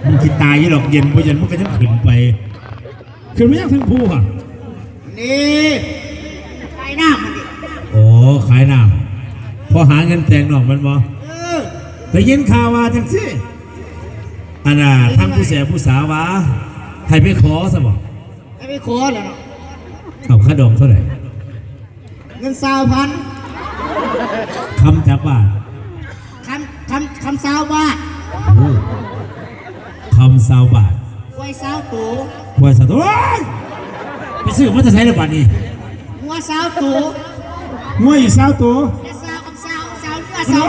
ມັນຊິຕາຍຢູ່ດອກ ເຢັນບໍ່ເຢັນມັນກໍຍັງຂຶ້ນໄປ. ຂຶ້ນມາຍັງເທິງພູຫະ? ນີ້ ຂາຍນ້ຳມັນນີ້. ໂອ້ ຂາຍນ້ຳ ພໍຫາເງິນແຕ່ງນ້ອງແມ່ນບໍ່? ເອີ ໄດ້ຍິນຂ່າວວ່າຈັ່ງຊີ້ ອັນນ່າ ທາງຜູ້ແສຜູ້ສາວວ່າໃຫ້ໄປຂໍຊະບໍ່? ໃຫ້ໄປຂໍແຫຼະເນາະ. ເອົາ ຄ່າດອງເທົ່າໃດ? ເງິນຊາວພັນ. ຄຳຈັກບາດ? ຄຳ ຄຳ ຄຳຊາວບາດ. ໂອ້ ຄຳຊາວບາດ. ຄວາຍຊາວໂຕ. ຄວາຍຊາວໂຕ. ໂອ້ຍ ໄປຊື້ມາແຕ່ໃສລະບາດນີ້? ງົວຊາວໂຕ. ງົວອີກຊາວໂຕ. ແລະຊາວ ຄຳຊາວ ຊາວເຮືອ ຊາວ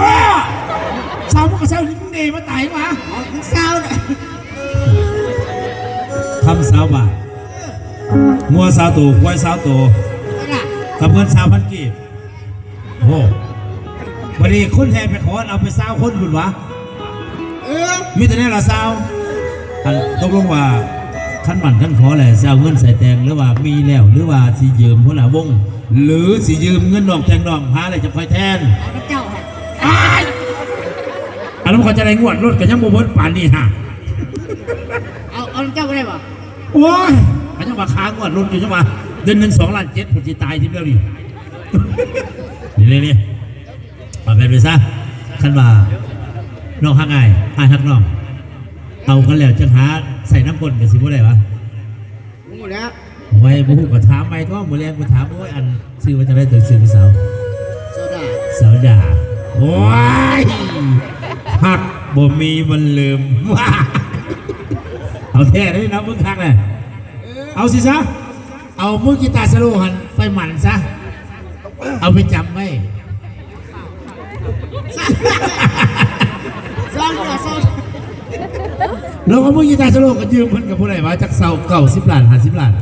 ຊາວ ມັນກໍຊາວ ເນມາຕາຍມາ. ເອົາ ຄຳຊາວນະ. ຄຳຊາວບາດ. ງົວຊາວໂຕ ຄວາຍຊາວໂຕ ກັບເງິນຊາວພັນກີບ. ໂອ້ ບັດນີ້ຄົນແຫ່ໄປຂໍ ເອົາໄປຊາວຄົນພຸ້ນຫວາ? ເອີ ມີແຕ່ແນວລະຊາວ. ອັນ ຕົກລົງວ່າ ຄັນໝັ້ນຄັນຂໍແລ້ວ ຊິເອົາເງິນໃສ່ແຕ່ງ ຫຼືວ່າມີແລ້ວ ຫຼືວ່າຊິຢືມຫົວໜ້າວົງ ຫຼືຊິຢືມເງິນນ້ອງແຕ່ງນ້ອງ ຫາແລ້ວຈະຄ່ອຍແທນ? ເອົານຳເຈົ້າຫັ້ນ. ອ້າຍ ອັນນັ້ນເຂົາຈະໄດ້ງວດລົດກໍຍັງບໍ່ເບິດປານນີ້ຫາ. ເອົາ ເອົານຳເຈົ້າບໍ່ໄດ້ບໍ່? ໂອ້ຍ ມັນຍັງວ່າຄາງວດລົດຢູ່ ຍັງວ່າເດືອນໜຶ່ງສອງລ້ານເຈັດ ຜູ້ຊິຕາຍທີດຽວນີ້. ນີ້ໆໆ ເອົາແບບນີ້ຊະ ຄັນວ່ານ້ອງຮັກອ້າຍ ອ້າຍຮັກນ້ອງ ເອົາກັນແລ້ວຈັ່ງຫາໃສ່ນຳຄົນກໍຊິບໍ່ໄດ້ຫວາ? ຮູ້ແລ້ວ. ໂອ້ຍ ບໍ່ຮູ້ກໍຖາມໃໝ່ຕົວະ ມື້ແລງກໍຖາມ. ໂອ້ຍ ອັນ ຊື່ວ່າຈັ່ງໃດ ຕົວ ຊື່ຜູ້ສາວ? ສາວດາ. ສາວດາ. ໂອ້ຍ ຮັກບໍ່ມີວັນລືມ. ເອົາແທ້ເດ້ນະ ມຶງຄັກນະ. ເອີ ເອົາຊິຊະ ເອົາມືກີຕາສະໂລຫັ້ນໄປໝັ້ນຊະ ເອົາໄປຈຳໄວ້. ສອງເທື່ອ ສອງ ລອງເອົາມືກີຕາສະໂລກໍຢືມເພິ່ນກໍບໍ່ໄດ້ວ່າ ຈັກເຊົາ ເກົ້າສິບລ້ານ ຫ້າສິບລ້ານ.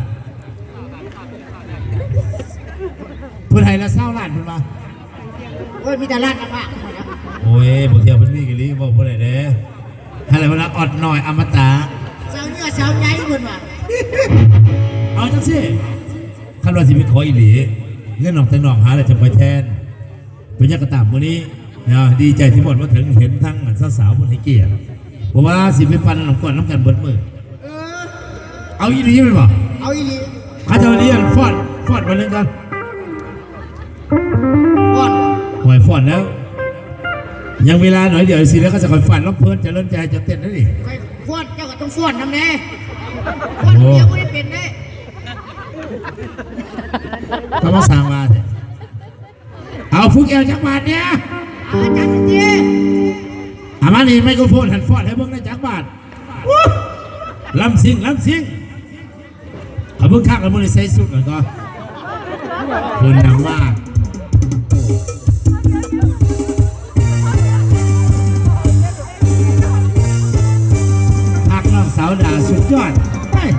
ເພິ່ນໃຫ້ລະຊາວລ້ານເພິ່ນວ່າ. ໂອ້ຍ ມີແຕ່ລ້ານອາພາກ. ໂອ້ຍ ບາງເທື່ອເພິ່ນມີອີ່ຫຼີ ເວົ້າບໍ່ໄດ້ເດ້. ຫັ້ນແຫຼະ ເພິ່ນວ່າອອດໜ້ອຍອະມະຕະ ຊາວເຫຍື່ອຊາວໃຫຍ່ເພິ່ນວ່າ. ເອົາຈັ່ງຊີ້ ຄັນວ່າຊິໄປຂໍອີ່ຫຼີ ເງິນນ້ອງແຕ່ງນ້ອງຫາແລ້ວຈະຄ່ອຍແທນ. ເປັນຫຍັງກໍຕາມ ມື້ນີ້ນະ ດີໃຈທີ່ໝົດມາເຖິງ ເຫັນທັງອັນສາວໆເພິ່ນໃຫ້ກຽດ ບໍ່ວ່າຊິໄປປັ່ນນ້ຳກ້ອນນຳກັນເບິດມື້. ເອີ ເອົາອີ່ຫຼີແມ່ນບໍ່? ເອົາອີ່ຫຼີ. ເຂົາເຈົ້າລຽນຟ້ອນ ຟ້ອນບາດໜຶ່ງກ່ອນ. ຟ້ອນ ໂອ້ຍ ຟ້ອນແລ້ວ ຍັງເວລາໜ້ອຍດຽວຊິ ແລ້ວກໍຈະຄ່ອຍຟ້ອນລຳເພີນ ຈະເລີນໃຈ ຈະເຕັ້ນໄດ້ນີ້. ຂ້ອຍຟ້ອນ ເຈົ້າກໍຕ້ອງຟ້ອນນຳແດ່. ໂອ້ ຟ້ອນຄົນດຽວບໍ່ໄດ້ເປັນເດ້. ກໍມາສ້າງວ່າແທ້. ເອົາ ຜູກແອວຈັກບາດເນຍ? ເອົາ ອາຈານເຈ. ເອົາມານີ້ ໄມໂຄຣໂຟນຫັ້ນ ຟ້ອນໃຫ້ເບິ່ງໄດ້ຈັກບາດ? ອູ້ ລຳຊິງ ລຳຊິງ. ເອົາເບິ່ງຄັກແລ້ວ ມື້ນີ້ໃສ່ຊຸດແລ້ວກໍ ເພິ່ນນຳມາ ຮັກນ້ອງສາວດາສຸດຍອດ. ເຮີ້ຍ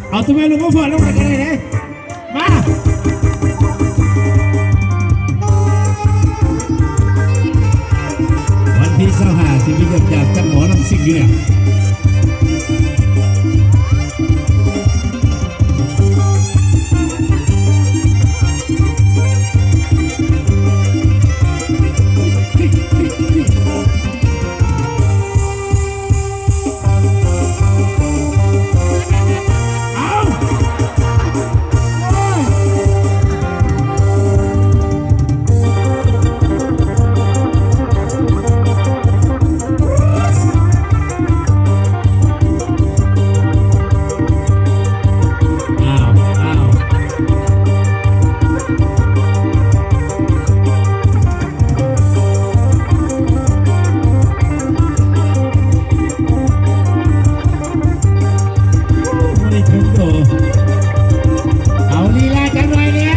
ເອົາຕົວແມ່ລູກມາຟ້ອນນຳກັນກໍໄດ້ເດ້. ມາ ວັນທີຊາວຫ້າ ຊິມີເລື່ອງຈາກຈັກໝໍລຳຊິງຢູ່ແລ້ວ. ອ້າວ ອ້າວ ບໍ່ໄດ້ເຖິງໂຕ. ເອົາລີລາຈັກໜ້ອຍແດ່.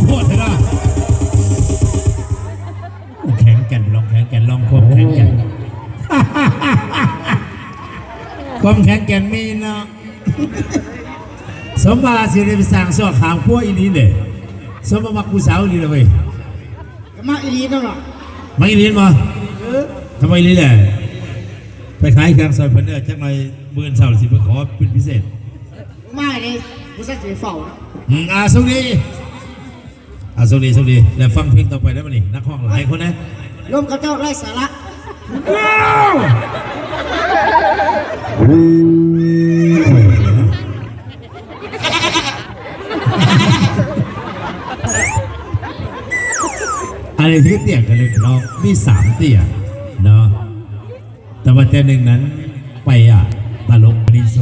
ໂພດເທື່ອລະ ແຂງແກ່ນ ລອງແຂງແກ່ນ ລອງຄວາມແຂງແກ່ນ ຄວາມແຂງແກ່ນມີເນາະ. ສົມວ່າຊິໄດ້ໄປສ້າງຊອກຂາມຄົວອີ່ຫຼີເດ້. ສຳມາມັກຜູ້ສາວນີ້ລະເວີຍ. ກໍມັກອີ່ຫຼີນັ້ນລະ. ມັກອີ່ຫຼີແມ່ນບໍ່? ເອີ ທຳໄມອີ່ຫຼີແຫຼະ. ໄປຂາຍເຄື່ອງຊ່ອຍເພິ່ນເດີ ຈັກໜ່ອຍມື້ເຊົ້າຊິໄປຂໍເປັນພິເສດ. ມາເດ້ ບໍ່ຊັ້ນຊິໄປເຝົ້ານະ. ອືມ ອ່າ ໂຊກດີ. ອ່າ ໂຊກດີ ໂຊກດີ ແລ້ວຟັງເພງຕໍ່ໄປໄດ້ບັດນີ້ ນັກຮ້ອງຫຼາຍຄົນນະ. ລົມຂະເຈົ້າໄຮ້ສາລະ. ອັນນີ້ຄືເຕ້ຍກັນເລີຍເນາະ ມີສາມເຕ້ຍເນາະ. ແຕ່ວ່າເຕ້ຍໜຶ່ງນັ້ນໄປ ອ່າ ຕະຫຼົກ ມີໂຊ